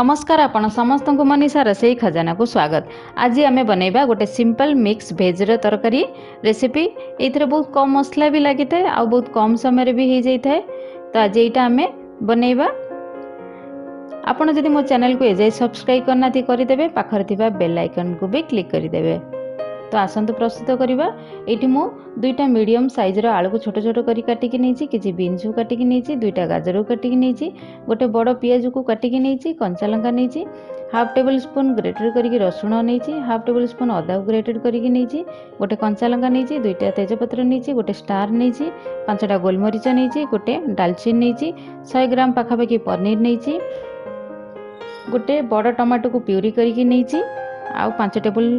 ନମସ୍କାର, ଆପଣ ସମସ୍ତଙ୍କୁ ମନୀଷା ରୋଷେଇ ଖଜାନାକୁ ସ୍ୱାଗତ। ଆଜି ଆମେ ବନେଇବା ଗୋଟେ ସିମ୍ପଲ୍ ମିକ୍ସ ଭେଜ୍ର ତରକାରୀ ରେସିପି। ଏଇଥିରେ ବହୁତ କମ୍ ମସଲା ବି ଲାଗିଥାଏ ଆଉ ବହୁତ କମ୍ ସମୟରେ ବି ହେଇଯାଇଥାଏ। ତ ଆଜି ଏଇଟା ଆମେ ବନେଇବା। ଆପଣ ଯଦି ମୋ ଚ୍ୟାନେଲକୁ ଏଯାଏ ସବସ୍କ୍ରାଇବ୍ କରିନାହାନ୍ତି, କରିଦେବେ, ପାଖରେ ଥିବା ବେଲ୍ ଆଇକନ୍କୁ ବି କ୍ଲିକ୍ କରିଦେବେ। ତ ଆସନ୍ତୁ ପ୍ରସ୍ତୁତ କରିବା। ଏଇଠି ମୁଁ ଦୁଇଟା ମିଡ଼ିୟମ୍ ସାଇଜ୍ର ଆଳୁକୁ ଛୋଟ ଛୋଟ କରି କାଟିକି ନେଇଛି, କିଛି ବିନ୍ସକୁ କାଟିକି ନେଇଛି, ଦୁଇଟା ଗାଜରକୁ କାଟିକି ନେଇଛି, ଗୋଟେ ବଡ଼ ପିଆଜକୁ କାଟିକି ନେଇଛି, କଞ୍ଚା ଲଙ୍କା ନେଇଛି, ହାଫ୍ ଟେବୁଲ୍ ସ୍ପୁନ୍ ଗ୍ରେଟେଡ୍ କରିକି ରସୁଣ ନେଇଛି, ହାଫ୍ ଟେବୁଲ୍ ସ୍ପୁନ୍ ଅଦାକୁ ଗ୍ରେଟେଡ୍ କରିକି ନେଇଛି, ଗୋଟେ କଞ୍ଚା ଲଙ୍କା ନେଇଛି, ଦୁଇଟା ତେଜପତ୍ର ନେଇଛି, ଗୋଟେ ଷ୍ଟାର୍ ନେଇଛି, 5ଟା ଗୋଲମରିଚ ନେଇଛି, ଗୋଟେ ଡାଲଚିନି ନେଇଛି, 100 ଗ୍ରାମ ପାଖାପାଖି ପନିର ନେଇଛି, ଗୋଟେ ବଡ଼ ଟମାଟୋକୁ ପ୍ୟୁରି କରିକି ନେଇଛି, ଆଉ 5 ଟେବୁଲ୍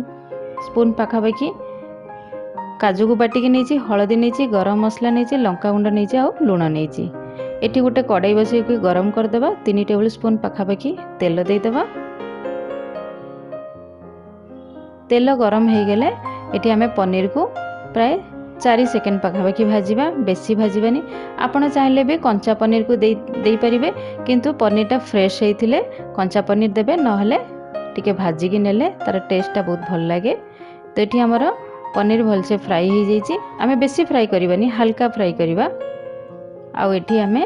ସ୍ପୁନ୍ ପାଖାପାଖି କାଜୁକୁ ବାଟିକି ନେଇଛି, ହଳଦୀ ନେଇଛି, ଗରମ ମସଲା ନେଇଛି, ଲଙ୍କାଗୁଣ୍ଡ ନେଇଛି ଆଉ ଲୁଣ ନେଇଛି। ଏଠି ଗୋଟେ କଡ଼େଇ ବସେଇକି ଗରମ କରିଦେବା। 3 ଟେବୁଲ୍ ସ୍ପୁନ୍ ପାଖାପାଖି ତେଲ ଦେଇଦେବା। ତେଲ ଗରମ ହେଇଗଲେ ଏଠି ଆମେ ପନିରକୁ ପ୍ରାୟ 4 ସେକେଣ୍ଡ ପାଖାପାଖି ଭାଜିବା, ବେଶୀ ଭାଜିବାନି। ଆପଣ ଚାହିଁଲେ ବି କଞ୍ଚା ପନିରକୁ ଦେଇପାରିବେ, କିନ୍ତୁ ପନିରଟା ଫ୍ରେଶ୍ ହେଇଥିଲେ କଞ୍ଚା ପନିର ଦେବେ, ନହେଲେ ଟିକେ ଭାଜିକି ନେଲେ ତା'ର ଟେଷ୍ଟଟା ବହୁତ ଭଲ ଲାଗେ। ତ ଏଠି ଆମର ପନିର ଭଲସେ ଫ୍ରାଏ ହେଇଯାଇଛି। ଆମେ ବେଶୀ ଫ୍ରାଏ କରିବାନି, ହାଲକା ଫ୍ରାଏ କରିବା। ଆଉ ଏଠି ଆମେ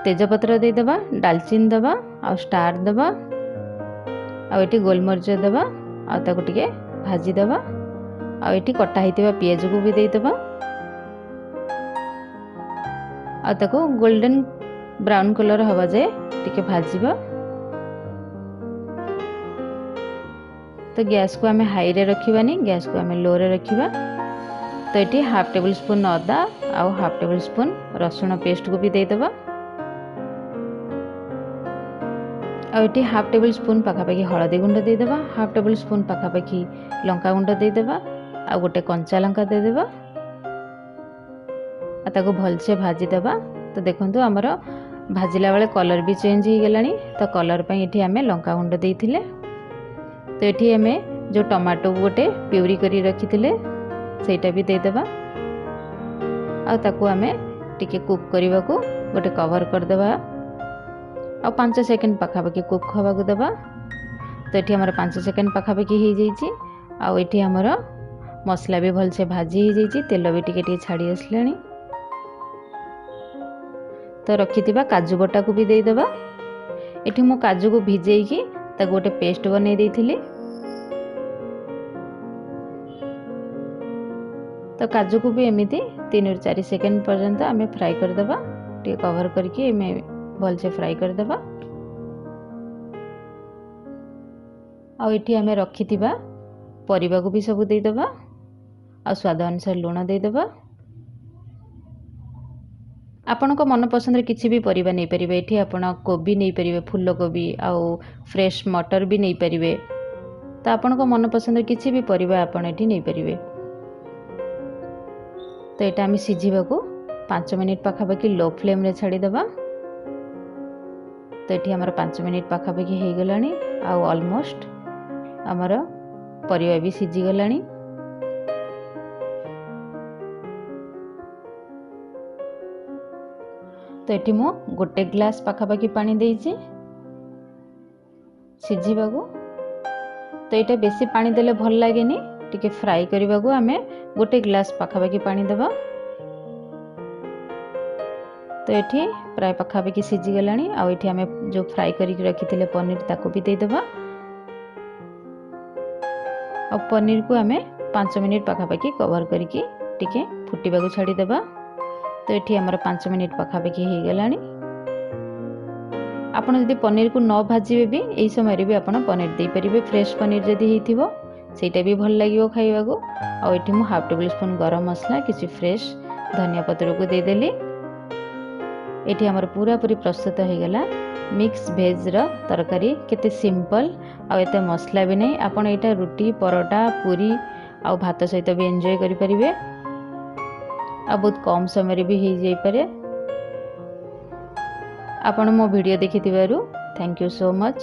ତେଜପତ୍ର ଦେଇଦେବା, ଡାଲଚିନି ଦେବା ଆଉ ଷ୍ଟାର୍ ଦେବା, ଆଉ ଏଠି ଗୋଲମରିଚ ଦେବା ଆଉ ତାକୁ ଟିକେ ଭାଜିଦେବା। ଆଉ ଏଠି କଟା ହେଇଥିବା ପିଆଜକୁ ବି ଦେଇଦେବା ଆଉ ତାକୁ ଗୋଲ୍ଡେନ୍ ବ୍ରାଉନ୍ କଲର୍ ହେବା ଯାଏ ଟିକେ ଭାଜିବା। ତ ଗ୍ୟାସ୍କୁ ଆମେ ହାଇରେ ରଖିବାନି, ଗ୍ୟାସ୍କୁ ଆମେ ଲୋରେ ରଖିବା। ତ ଏଠି ହାଫ୍ ଟେବୁଲ୍ ସ୍ପୁନ୍ ଅଦା ଆଉ ହାଫ୍ ଟେବୁଲ୍ ସ୍ପୁନ୍ ରସୁଣ ପେଷ୍ଟକୁ ବି ଦେଇଦେବା। ଆଉ ଏଠି ହାଫ୍ ଟେବୁଲ୍ ସ୍ପୁନ୍ ପାଖାପାଖି ହଳଦୀ ଗୁଣ୍ଡ ଦେଇଦେବା, ହାଫ୍ ଟେବୁଲ୍ ସ୍ପୁନ୍ ପାଖାପାଖି ଲଙ୍କା ଗୁଣ୍ଡ ଦେଇଦେବା ଆଉ ଗୋଟେ କଞ୍ଚା ଲଙ୍କା ଦେଇଦେବା ଆଉ ତାକୁ ଭଲସେ ଭାଜିଦେବା। ତ ଦେଖନ୍ତୁ, ଆମର ଭାଜିଲା ବେଳେ କଲର୍ ବି ଚେଞ୍ଜ ହେଇଗଲାଣି। ତ କଲର୍ ପାଇଁ ଏଠି ଆମେ ଲଙ୍କା ଗୁଣ୍ଡ ଦେଇଥିଲେ। ତ ଏଠି ଆମେ ଯେଉଁ ଟମାଟୋକୁ ଗୋଟେ ପ୍ୟୁରି କରି ରଖିଥିଲେ, ସେଇଟା ବି ଦେଇଦେବା ଆଉ ତାକୁ ଆମେ ଟିକେ କୁକ୍ କରିବାକୁ ଗୋଟେ କଭର୍ କରିଦେବା ଆଉ 5 ସେକେଣ୍ଡ ପାଖାପାଖି କୁକ୍ ହେବାକୁ ଦେବା। ତ ଏଠି ଆମର 5 ସେକେଣ୍ଡ ପାଖାପାଖି ହେଇଯାଇଛି ଆଉ ଏଠି ଆମର ମସଲା ବି ଭଲସେ ଭାଜି ହେଇଯାଇଛି, ତେଲ ବି ଟିକେ ଟିକେ ଛାଡ଼ି ଆସିଲାଣି। ତ ରଖିଥିବା କାଜୁ ବଟାକୁ ବି ଦେଇଦେବା। ଏଠି ମୁଁ କାଜୁକୁ ଭିଜେଇକି ତାକୁ ଗୋଟେ ପେଷ୍ଟ ବନେଇ ଦେଇଥିଲି। ତ କାଜୁକୁ ବି ଏମିତି 3ରୁ 4 ସେକେଣ୍ଡ ପର୍ଯ୍ୟନ୍ତ ଆମେ ଫ୍ରାଏ କରିଦେବା। ଟିକେ କଭର୍ କରିକି ଆମେ ଭଲସେ ଫ୍ରାଏ କରିଦେବା। ଆଉ ଏଠି ଆମେ ରଖିଥିବା ପରିବାକୁ ବି ସବୁ ଦେଇଦେବା ଆଉ ସ୍ୱାଦ ଅନୁସାରେ ଲୁଣ ଦେଇଦେବା। ଆପଣଙ୍କ ମନ ପସନ୍ଦରେ କିଛି ବି ପରିବା ନେଇପାରିବେ। ଏଠି ଆପଣ କୋବି ନେଇପାରିବେ, ଫୁଲକୋବି ଆଉ ଫ୍ରେଶ୍ ମଟର ବି ନେଇପାରିବେ। ତ ଆପଣଙ୍କ ମନ ପସନ୍ଦରେ କିଛି ବି ପରିବା ଆପଣ ଏଠି ନେଇପାରିବେ। ତ ଏଇଟା ଆମେ ସିଝିବାକୁ 5 ମିନିଟ୍ ପାଖାପାଖି ଲୋ ଫ୍ଲେମ୍ରେ ଛାଡ଼ିଦେବା। ତ ଏଠି ଆମର 5 ମିନିଟ୍ ପାଖାପାଖି ହେଇଗଲାଣି ଆଉ ଅଲମୋଷ୍ଟ ଆମର ପରିବା ବି ସିଝିଗଲାଣି। ତ ଏଠି ମୁଁ ଗୋଟେ ଗ୍ଲାସ୍ ପାଖାପାଖି ପାଣି ଦେଇଛି ସିଝିବାକୁ। ତ ଏଇଟା ବେଶୀ ପାଣି ଦେଲେ ଭଲ ଲାଗେନି, ଟିକେ ଫ୍ରାଏ କରିବାକୁ ଆମେ ଗୋଟେ ଗ୍ଲାସ୍ ପାଖାପାଖି ପାଣି ଦେବା। ତ ଏଠି ପ୍ରାୟ ପାଖାପାଖି ସିଝିଗଲାଣି ଆଉ ଏଠି ଆମେ ଯେଉଁ ଫ୍ରାଏ କରିକି ରଖିଥିଲେ ପନିର, ତାକୁ ବି ଦେଇଦେବା ଆଉ ପନିରକୁ ଆମେ 5 ମିନିଟ୍ ପାଖାପାଖି କଭର୍ କରିକି ଟିକେ ଫୁଟିବାକୁ ଛାଡ଼ିଦେବା। ତ ଏଠି ଆମର 5 ମିନିଟ୍ ପାଖାପାଖି ହେଇଗଲାଣି। ଆପଣ ଯଦି ପନିରକୁ ନ ଭାଜିବେ ବି, ଏଇ ସମୟରେ ବି ଆପଣ ପନିର ଦେଇପାରିବେ। ଫ୍ରେଶ୍ ପନିର ଯଦି ହେଇଥିବ, ସେଇଟା ବି ଭଲ ଲାଗିବ ଖାଇବାକୁ। ଆଉ ଏଠି ମୁଁ ହାଫ୍ ଟେବୁଲ୍ ସ୍ପୁନ୍ ଗରମ ମସଲା, କିଛି ଫ୍ରେଶ୍ ଧନିଆ ପତ୍ରକୁ ଦେଇଦେଲି। ଏଠି ଆମର ପୁରାପୁରି ପ୍ରସ୍ତୁତ ହେଇଗଲା ମିକ୍ସ ଭେଜ୍ର ତରକାରୀ। କେତେ ସିମ୍ପଲ୍ ଆଉ ଏତେ ମସଲା ବି ନାହିଁ। ଆପଣ ଏଇଟା ରୁଟି, ପରଟା, ପୁରୀ ଆଉ ଭାତ ସହିତ ବି ଏନ୍ଜୟ କରିପାରିବେ ଆଉ ବହୁତ କମ୍ ସମୟରେ ବି ହେଇଯାଇପାରେ। ଆପଣ ମୋ video ଦେଖିଥିବାରୁ thank you so much.